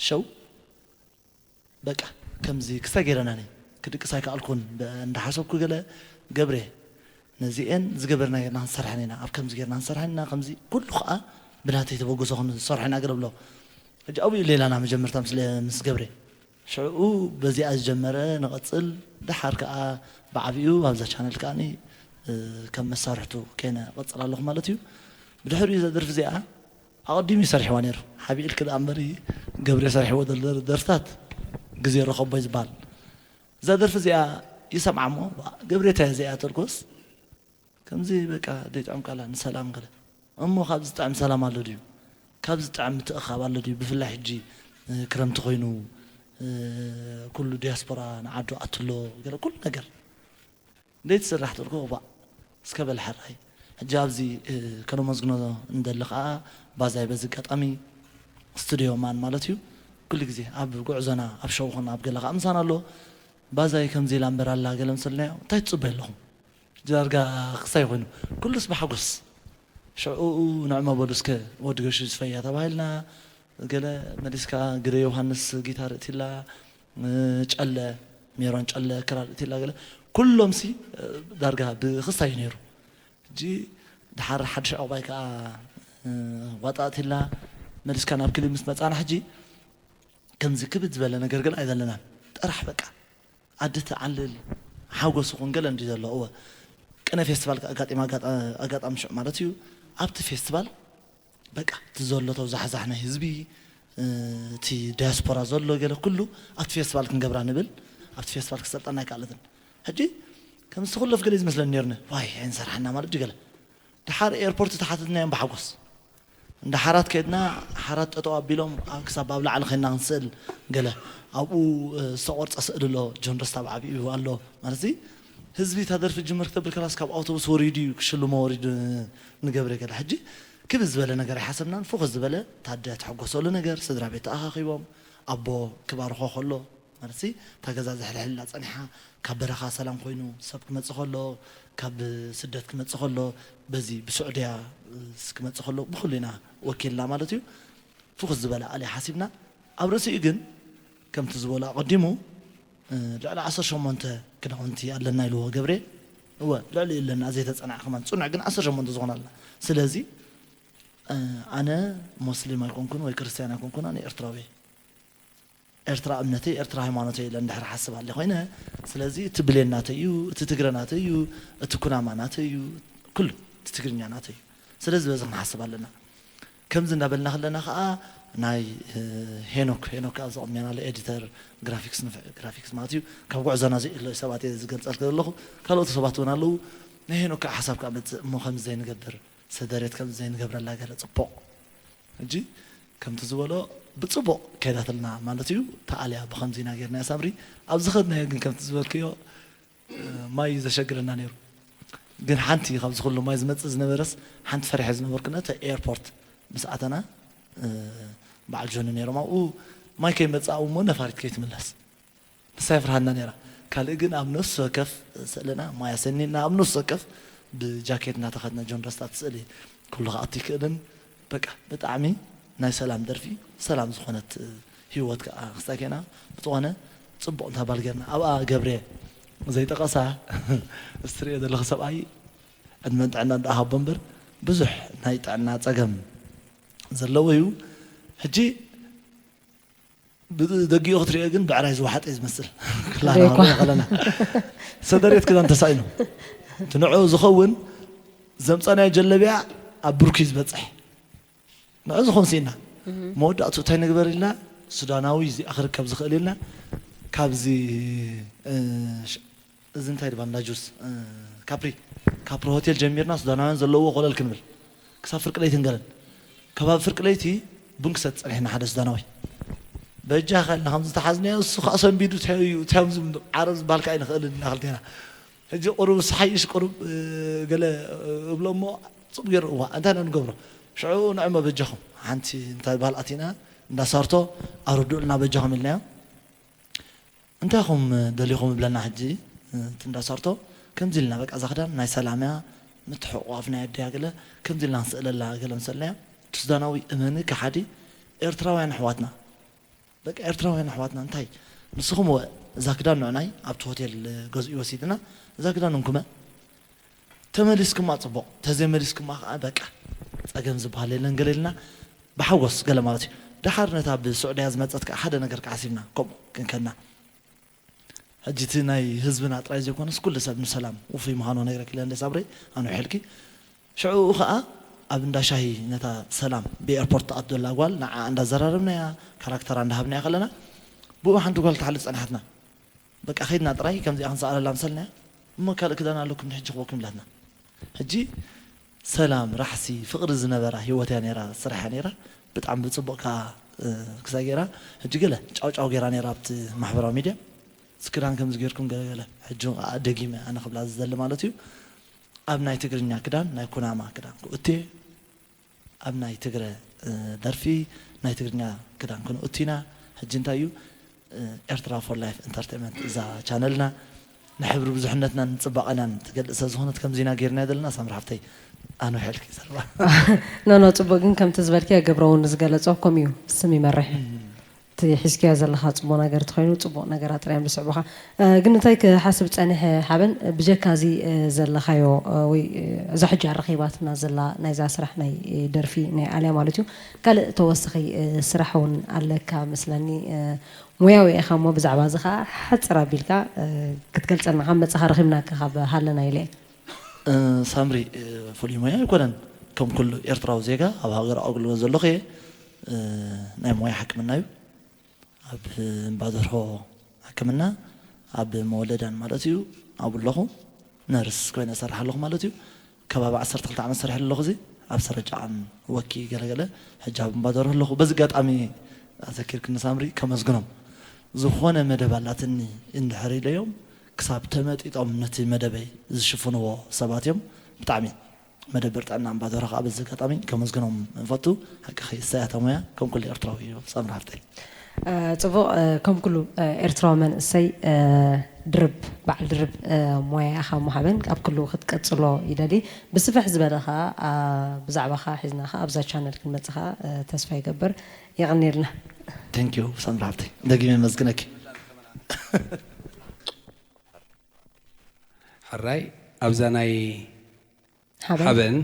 ሸው በቃ ከምዚ ክስታይ ገይረናኒ ክድቅስ ኣይከኣልኩን። ብ-፣ እንዳሓሰብኩ ገለ ገብሬ ነዚኤን ዝገበርና ጌርና ክንሰርሐን ኢና፣ ኣብ ከምዚ ጌርና ክንሰርሐን ኢና፣ ከምዚ ኩሉ ከዓ ብናተይ ተበግሶ ክንሰርሖ ኢና ገለ ብሎ። ሕጂ ኣብኡ እዩ ሌላና መጀመርታ ምስ ለ-፣ ምስ ገብሬ። ሽዕኡ በዚኣ ዝጀመረ ንቐጽል፣ ደሓር ከዓ ብዓቢኡ ኣብዛ ቻነል ከዓኒ፣ እ፣ ከም መሳርሕቱ ከይነ እቐጽል ኣለኹ ማለት እዩ። ብድሕሪኡ እዛ ደርፊ እዚኣ ኣቐዲሙ እዩ ሰሪሕዋ ነይሩ። ሓቢእልክ ደኣ እምበሪ ገብሬ ሰሪሕዎ ዘሎ ደር-፣ ደርፍታት ግዜ ረኸቦ እዩ ዝበሃል። እዛ ደርፊ እዚኣ ይሰምዓ እሞ፣ "ገብሬ እንታይ እያ እዚኣ ተልኮስ?" ከምዚ በቃ ዘይጥዕም ቃላ ንሰላም ገለ። እሞ ካብ ዝጥዕም ሰላም ኣሎ ድዩ? ካብ ዝጥዕም ምትእኻብ ኣሎ ድዩ? ብፍላይ ሕጂ፣ እ፣ ክረምቲ ኮይኑ፣ እ፣ ኩሉ ዲያስፖራ ንዓዱ ኣትሎ ገለ ኩሉ ነገር። ዘይትስራሕ ተልኮ እዋእ እስከ በል ሕራይ። ሕጂ ኣብዚ፣ እ፣ ከነመስግኖ እንደሊ ከኣ ባዛይ በዚ ኣጋጣሚ ስቱድዮ ማን ማለት እዩ። ኩሉ ግዜ ኣብ ጉዕዞና ኣብ ሸው ኹን ኣብ ገለ ከኣ ምሳና ኣሎ። ባዛይ ከምዚ ኢላ እምበር ኣላ ገለ ምስ በልናዮ እንታይ ትጽበዩ ኣለኹም? ሕጂ ዳርጋ ክሳይ ኮይኑ ኩሉስ ብሓጎስ። ሽዑኡ ንዕመ በሉ እስከ ወዲ ገሹ ዝፈያ ተባሂልና። ገለ መሊስካ ግደ ዮሃንስ ጊታር እቲላ፣ እ፣ ጨለ፣ ሜሮን ጨለ ክራር እቲላ ገለ። ኩሎምሲ፣ እ፣ ዳርጋ ብኽስታይ እዩ ነይሩ። ሕጂ ድሓር ሓድሽ ዕቑባይ ከኣ፣ እ፣ ዋጣ እቲላ መሊስካ ናብ ክሊብ ምስ መጻና ሕጂ ከምዚ ክብድ ዝበለ ነገር ግን ኣይዘለናን። ጥራሕ በቃ ዓዲ ትዓልል፣ ሓጎስ ይኹን ገለ እንዲ ዘሎ። እወ፣ ቅነ ፌስቲቫል ከኣ ኣጋጢማ ኣጋጣ-፣ ኣጋጣሚ ሽዑ ማለት እዩ። ኣብቲ ፌስቲቫል በቃ እቲ ዘሎ ተውዛሕዛሕ ናይ ህዝቢ፣ እ፣ እቲ ዳያስፖራ ዘሎ ገለ ኩሉ ኣብቲ ፌስቲቫል ክንገብራ ንብል፣ ኣብቲ ፌስቲቫል ክሰልጠና ኣይከኣለትን። ሕጂ ከምዚ ትኹለፍ ገለ እዩ ዝመስለኒ ነይሩኒ። ዋይ፣ ኣይንሰርሓና ማለት ድዩ ገለ። ድሓር ኤርፖርት ተሓተትናዮም ብሓጎስ። እንዳ ሓራት ከድና፣ ሓራት ጠጠው ኣቢሎም ኣብ ክሳብ ኣብ ላዕሊ ኸድና ክንስእል ገለ። ኣብኡ፣ እ፣ ዝተቖርጸ ስእሊ ኣሎ፣ ጆን ደስታ ብዓቢኡ ኣሎ። ማለት እዚ ህዝቢ እታ ደርፊ ጅምር ክተብል ከላስ ካብ ኣውቶቡስ ወሪዱ እዩ ክሽልሞ ወሪዱ ንገብረ ገለ። ሕጂ ክብ ዝበለ ነገር ኣይሓሰብናን። ፍኹስ ዝበለ ታደ ትሕጎሰሉ ነገር፣ ስድራ ቤት ተኣኻኺቦም፣ ኣቦ ክባርኾ ከሎ፣ ማለትሲ፣ እታ ገዛ ዝሕልሕላ ጸኒሓ፣ ካብ በረኻ ሰላም ኮይኑ፣ ሰብ ክመጽእ ከሎ፣ ካብ ስደት ክመጽእ ከሎ፣ በዚ ብስዑድያ፣ እ፣ ክመጽእ ከሎ፣ ብኹሉ ኢና ወኪልና ማለት እዩ። ፍኹስ ዝበለ ኣሊ ሓሲብና፣ ኣብ ርእሲኡ ግን፣ ከምቲ ዝበሎ ኣቐዲሙ፣ እ፣ ልዕሊ ዓሰርተ ሸሞንተ ክዳውንቲ ኣለና ኢልዎ ገብሬ። እወ፣ ልዕሊ ኣለና፣ ዘይተጸንዐ ከማን፣ ጽኑዕ ግን ዓሰርተ ሸሞንተ ዝኾነ ኣለና። ስለዚ፣ እ፣ ኣነ ሞስሊም ኣይኮንኩን ወይ ክርስትያን ኣይኮንኩን፣ ኣነ ኤርትራዊ እየ። ኤርትራ እምነተይ፣ ኤርትራ ሃይማኖተይ ኢለ እንድሕር ሓስብ ኣለ ኮይነ፣ ስለዚ እቲ ብሌን ናተይ እዩ፣ እቲ ትግረ ናተይ እዩ፣ እቲ ኩናማ ናተይ እዩ፣ ኩሉ እቲ ትግርኛ ናተይ እዩ። ስለዚ በዚ ክንሓስብ ኣለና። ከምዚ እንዳበልና ከለና ከኣ ናይ፣ እ፣ ሄኖክ፣ ሄኖክ ኣብዚ ቅድሜና ኣሎ፣ ኤዲተር ግራፊክስ፣ ንፍ-፣ ግራፊክስ ማለት እዩ። ካብ ጉዕዞና ዘይእሎ ሰባት እየ ዝገልጸልክ ዘለኹ። ካልኦት ሰባት እውን ኣለዉ። ናይ ሄኖክ ከኣ ሓሳብ ከኣ መጽእ እሞ ከምዚ ዘይንገብር፣ ሰደሬት ከምዚ ዘይንገብረላ ገለ ጽቡቕ። ሕጂ ከምቲ ዝበሎ ብጽቡቕ ከይዳትልና ማለት እዩ። ተኣልያ ብኸምዚ ኢና ጌርናያ ሳምሪ። ኣብ ዝኸድናዮ ግን ከምቲ ዝበልክዮ፣ እ፣ ማይ እዩ ዘሸግረና ነይሩ። ግን ሓንቲ ካብዚ ኩሉ ማይ ዝመጽእ ዝነበረስ ሓንቲ ፈሪሐ ዝነበርኩ ነቲ ኤርፖርት ምስ ኣተና፣ እ፣ በዓል ጆኒ ነይሮም ኣብኡ። ማይ ከይመጽእ ኣብኡ እሞ ነፋሪት ከይትምለስ። ንሳ የፍርሃና ነይራ። ካልእ ግን ኣብ ነፍሲ ወከፍ ስእልና ማይ ኣሰኒና ኣብ ነፍሲ ወከፍ ብጃኬት እናተኸድነ ጆን ረስታ እቲ ስእሊ ኩሉ ክኣቱ ይክእልን። በቃ ብጣዕሚ ናይ ሰላም ደርፊ፣ ሰላም ዝኾነት ህይወት ከኣ ክስታይ ከይና ብዝኾነ ጽቡቕ እንታ ባል ጌርና። ኣብኣ ገብሬ ዘይጠቐሳ፣ እዚ ትርእዮ ዘለኺ ሰብኣይ ዕድመን ጥዕናን ደኣ ሃቦ እምበር ብዙሕ ናይ ጥዕና ጸገም ዘለዎ እዩ። ሕጂ ብደጊኡ ክትሪኦ ግን ብዕራይ ዝወሓጠ እዩ ዝመስል። ክላና ሬኳ። ክንሪኦ ከለና። ሰደሬት ክዳን ተሳኢኑ። እቲ ንዕኡ ዝኸውን ዘምጻናዮ ጀለብያ ኣብ ብርኩ እዩ ዝበጽሕ። ንዑ ዝኾን ስኢና። መወዳእቱ እንታይ ንግበር ኢልና፣ ሱዳናዊ እዚኣ ክርከብ ዝኽእል ኢልና፣ ካብዚ፣ እ፣ ሽ-፣ እዚ እንታይ ድባ እንዳ ጁስ፣ እ፣ ካፕሪ፣ ካፕሪ ሆቴል ጀሚርና ሱዳናውያን ዘለውዎ ኮለል ክንብል። ክሳብ ፍርቂ ለይቲ ንገለን። ከባቢ ፍርቂ ለይቲ ቡን ክሰቲ ጸኒሕና ሓደ ሱዳናዊ። በጃኻ ኢልና ከም ዝተሓዝናዮ፣ እሱ ኸኣ ሰንቢዱ፣ እንታይ እዩ፣ እንታይ እዮም ዝም-፣ ዓረብ ዝበሃል ከኣ ኣይንኽእልን ኢና ክልቴና። ሕጂ ቁሩብ ዝሓይሽ ቁሩብ፣ እ፣ ገለ እብሎ እሞ፣ ጽቡቕ ገይሩ፣ እዋ፣ እንታይ ኢና ንገብሮ? ሽዑ ንዕሞ በጃኹም፣ ሓንቲ እንታይ በሃል ኣቲና፣ እንዳ ሳርቶ ኣርድኡልና በጃኹም ኢልናዮ። እንታይ ኢኹም ደሊኹም እብለና ሕጂ፣ እቲ እንዳ ሳርቶ፣ ከምዚ ኢልና፣ በቃ፣ እዛ ክዳን ናይ ሰላም እያ፣ ምትሕቑቋፍ ናይ ኣደያ ገለ፣ ከምዚ ኢልና ንስእለላ ገለ ምስ በልናዮ፣ እቲ ሱዳናዊ፣ እመኒ፣ ከሓዲ፣ ኤርትራውያን ኣሕዋትና፣ በቃ ኤርትራውያን ኣሕዋትና እንታይ ንስኹም ወ እዛ ክዳን ንዕናይ ኣብቲ ሆቴል ገዝኡ ወሲድና እዛ ክዳን እንኩመ ተመሊስኩማ ጽቡቕ፣ ተዘይመሊስኩማ ከዓ በቃ ጸገም ዝበሃል የለን ገለ ኢልና ብሓጎስ ገለ ማለት እዩ። ደሓር ነታ ብስዑድያ ዝመጸት ከዓ ሓደ ነገር ከዓ ሓሲብና ከምኡ ክንከና። ሕጂ እቲ ናይ ህዝብና ጥራይ ዘይኮነስ ኩሉ ሰብ ንሰላም ውፉይ ምዃኑ ነግረኪ ኢለ እንደ ሳብረይ ኣነ ውሕልኪ ሽዑ ከዓ ኣብ እንዳ ሻሂ ነታ ሰላም ብኤርፖርት ትኣቱ ዘላ ጓል ንዓ እንዳዘራረብናያ ካራክተራ እንዳሃብናያ ከለና ብኡ ሓንቲ ጓል ትሓልፍ ጸኒሓትና። በቃ ከይድና ጥራይ ከምዚኣ ክንሰኣለላ ምሰልናያ እሞ ካልእ ክዳን ኣለኩም ንሕጂ ክበኩም ኢላትና። ሕጂ ሰላም ራሕሲ ፍቕሪ ዝነበራ ህይወት እያ ነይራ ስራሕ እያ ነይራ። ብጣዕሚ ብፅቡቕ ከዓ ክሳይ ገይራ ሕጂ ገለ ጫውጫው ገይራ ነይራ ኣብቲ ማሕበራዊ ሚድያ። ስክዳን ከምዚ ገይርኩም ገለገለ ሕጂ ከዓ ደጊመ ኣነ ክብላ ዝዘሊ ማለት እዩ። ኣብ ናይ ትግርኛ ክዳን ናይ ኩናማ ክዳን ክእቱ እየ። ኣብ ናይ ትግረ ደርፊ ናይ ትግርኛ ክዳን ክንእቱ ኢና። ሕጂ እንታይ እዩ ኤርትራ ፎር ላይፍ ኢንተርቴንመንት እዛ ቻነልና ንሕብሪ ብዙሕነትናን ንጽባቐናን ትገልጽ ስለ ዝኾነት ከምዚ ኢና ጌርናያ ዘለና። ሳምሪ ሓፍተይ ኣነ ውሕልኪ ዘርባ። ኖ ኖ፣ ጽቡቕ። ግን ከምቲ ዝበልክዮ ገብረ እውን ዝገለጾ ከምኡ እዩ፣ ስም ይመርሕ። እቲ ሒዝክዮ ዘለኻ ጽቡቕ ነገር እንተኾይኑ ጽቡቕ ነገራት ጥራይ እዮም ዝስዕቡኻ። እ፣ ግን እንታይ ክሓስብ ጸኒሐ ሓበን፣ ብጀካ እዚ፣ እ፣ ዘለኻዮ፣ እ፣ ወይ፣ እ፣ እዛ ሕጂ ኣረኺባትና ዘላ ናይዛ ስራሕ ናይ፣ እ፣ ደርፊ ናይ ኣልያ ማለት እዩ፣ ካልእ ተወሳኺ፣ እ፣ ስራሕ እውን ኣለካ መስለኒ። እ፣ ሞያዊ ኢኻ እሞ ብዛዕባ እዚ ኸዓ ሓጽር ኣቢልካ፣ እ፣ ክትገልጸልና ካብ መጻኻ ረኺብናካ ካብ ሃለና ኢለ እየ። እ፣ ሳምሪ፣ እ፣ ፍሉይ ሞያ ኣይኮነን። ከም ኩሉ ኤርትራዊ ዜጋ ኣብ ሃገሩ ኣገልግሎት ዘለኹ እየ። እ፣ ናይ ሞያ ሕክምና እዩ። ኣብ እምባ ደርሆ ሕክምና፣ ኣብ መወለዳን ማለት እዩ፣ ኣብኡ ኣለኹ። ነርስ ኮይነ እሰርሕ ኣለኹ ማለት እዩ። ከባቢ ዓሰርተ ክልተ ዓመት ሰሪሐ ኣለኹ። እዚ ኣብ ሰረጃኣን ወኪ ገለገለ፣ ሕጂ ኣብ እምባ ደርሆ ኣለኹ። በዚ ኣጋጣሚ ኣዘኪርክኒ ሳምሪ፣ ከመስግኖም። ዝኾነ መደብ ኣላትኒ እንድሕር ኢለዮም፣ ክሳብ ተመጢጦም ነቲ መደበይ ዝሽፍንዎ ሰባት እዮም። ብጣዕሚ መደበር ጥዕና እምባ ደርሆ ከዓ በዚ ኣጋጣሚ ከመስግኖም እፈቱ። ሓቅኺ፣ እሰይ ኣታ ሞያ፣ ከም ኩሉ ኤርትራዊ እዩ ሳምሪ ሓፍተይ። እ፣ ጽቡቕ፣ እ፣ ከም ኩሉ፣ እ፣ ኤርትራዊ መንእሰይ፣ እ፣ ድርብ፣ በዓል ድርብ፣ እ፣ ሞያ ኢኻ እሞ ሓበን ኣብ ኩሉ ክትቀጽሎ ይደሊ። ብስፍሕ ዝበለ ኸኣ፣ ኣ፣ ብዛዕባኻ ሒዝና ኸኣ ኣብዛ ቻነል ክንመጽእ ኸኣ፣ እ፣ ተስፋ ይገብር። የቐንየልና። Thank you ሳምሪ ሓፍተይ፣ ደጊመ የመስግነኪ። ሕራይ፣ ኣብዛ ናይ ሓበን። ሓበን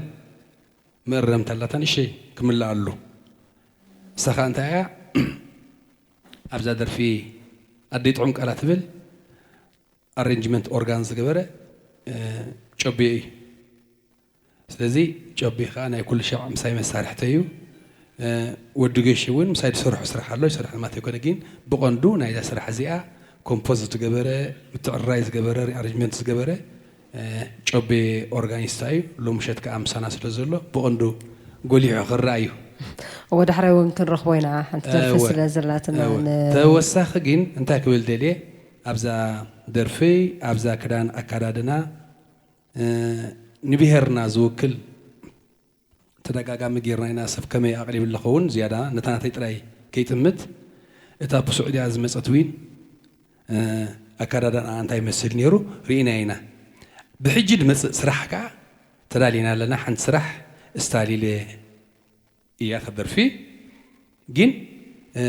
መእረምታ ኣላታ ንእሽተይ ክምልኣሉ። ንሳ ኸኣ እንታይ እያ? ኣብዛ ደርፊ ኣደይ ጥዑም ቃላ ትብል፣ ኣሬንጅመንት ኦርጋን ዝገበረ፣ እ፣ ጨቤ እዩ። ስለዚ ጨቤ ኸኣ ናይ ኩሉ ሻዕ ምሳይ መሳርሕተይ እዩ። እ፣ ወዲ ገሹ እውን ምሳይ ዝሰርሖ ስራሕ ኣሎ፣ ይሰርሕ ማለት ኣይኮነ፣ ግን ብቐንዱ ናይዛ ስራሕ እዚኣ ኮምፖዝ ዝገበረ፣ ምትዕርራይ ዝገበረ፣ ሪኣሬንጅመንት ዝገበረ፣ እ፣ ጨቤ ኦርጋኒስታ እዩ። ሎምሸት ከኣ ምሳና ስለ ዘሎ ብቐንዱ ጎሊሑ ክረኣ እዩ። እወ፣ ዳሕራይ እውን ክንረኽቦ ኢና፣ ሓንቲ ደርፊ እወ። ስለ ዘላትና እወ። ን- ተወሳኺ ግን እንታይ ክብል ደልየ፣ ኣብዛ ደርፊ፣ ኣብዛ ክዳን ኣከዳድና፣ እ፣ ንብሄርና ዝውክል ተደጋጋሚ ጌርና ኢና፣ ሰብ ከመይ ኣቕሪብሉ ኸውን ዝያዳ ነታ ናተይ ጥራይ ከይጥምት፣ እታ ብስዑድያ ዝመጸት ዊን፣ እ፣ ኣከዳድናኣ እንታይ ይመስል ነይሩ ርኢና ኢና። ብሕጂ ዝመጽእ ስራሕ ከኣ ተዳሊና ኣለና። ሓንቲ ስራሕ ስታይል ኢለ እያ እታ ደርፊ። ግን፣ እ፣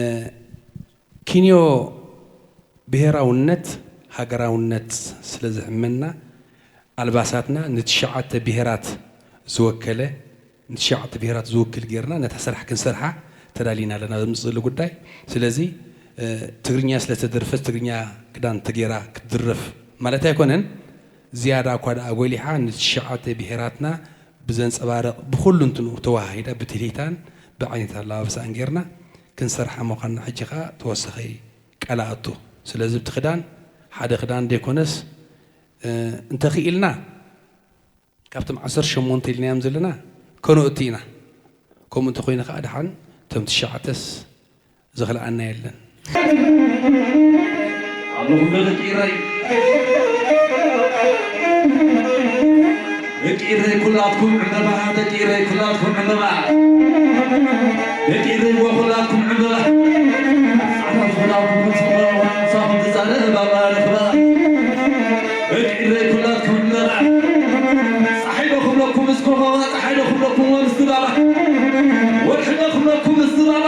ኪንዮ ብሄራውነት፣ ሃገራውነት ስለ ዝሕመና፣ ኣልባሳትና ንትሽዓተ ብሄራት ዝወከለ፣ ንትሽዓተ ብሄራት ዝውክል ጌርና ነታ ስራሕ ክንሰርሓ ተዳሊና ኣለና፣ ዘምጽእ ዘሎ ጉዳይ። ስለዚ፣ እ፣ ትግርኛ ስለ ተደርፈት፣ ትግርኛ ክዳን ተጌራ ክትድረፍ ማለት ኣይኮነን። ዝያዳ እኳ ደኣ ጎሊሓ፣ ንትሽዓተ ብሄራትና ብዘንጸባርቕ፣ ብኹሉ እንትኑ ተወሃሂዳ፣ ብትልሂታን ብዓይነት ኣለባብሳን ጌርና ክንሰርሓ ምዃንና ሕጂ ኸኣ ተወሳኺ ቃል ኣእቱ። ስለዚ፣ እቲ ክዳን ሓደ ክዳን ዘይኮነስ፣ እ፣ እንተኽኢልና፣ ካብቶም ዓሰርተ ሸሞንተ ኢልናዮም ዘለና ከነእቱ ኢና። ከምኡ እንተኾይኑ ኸኣ፣ ደሓን እቶም ትሽዓተስ ዝኽልኣና የለን። ኣለኹም ዶ ደቂ ኢረይ? ደቂ ኢረይ ኩላትኩም ዕምበባ፣ ደቂ ኢረይ ኩላትኩም ዕምበባ፣ ደቂ ኢረይ ኩላትኩም ዕምበባ። ጻዕዳ ዝኹላትኩም ጽቡቕ ምሳኹም ትዛረብ ኣላ ርኽባ። ደቂ ኢረይ ኩላትኩም ዕምበባ። ጸሓይ ዶ ክብለኩም ምስ ኮኸባ፣ ጸሓይ ዶ ክብለኩም ምስ ድባባ፣ ወርሒ ዶ ክብለኩም ምስ ድባባ።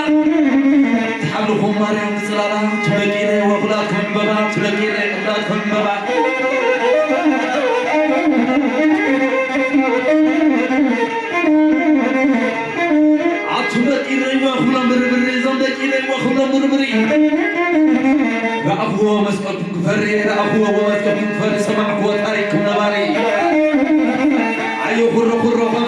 ትሓልኹም ማርያም ጽላላ ትለቂነ ወኹላትኩም በባ ትለቂነ ወኹላትኩም በባ ኣቱም ደቂ ኢረይ ወኹሎም ብርብሪ እዞም ደቂ ኢረይ ወኹሎም ብርብሪ ረኣኽዎ መስቀልኩም ክፈሪ ረኣኽዎ መስቀልኩም ክፈሪ ሰማዕክዎ ታሪኽኩም ነባሪ ኣዮ ኩሮ ኩሮ ከም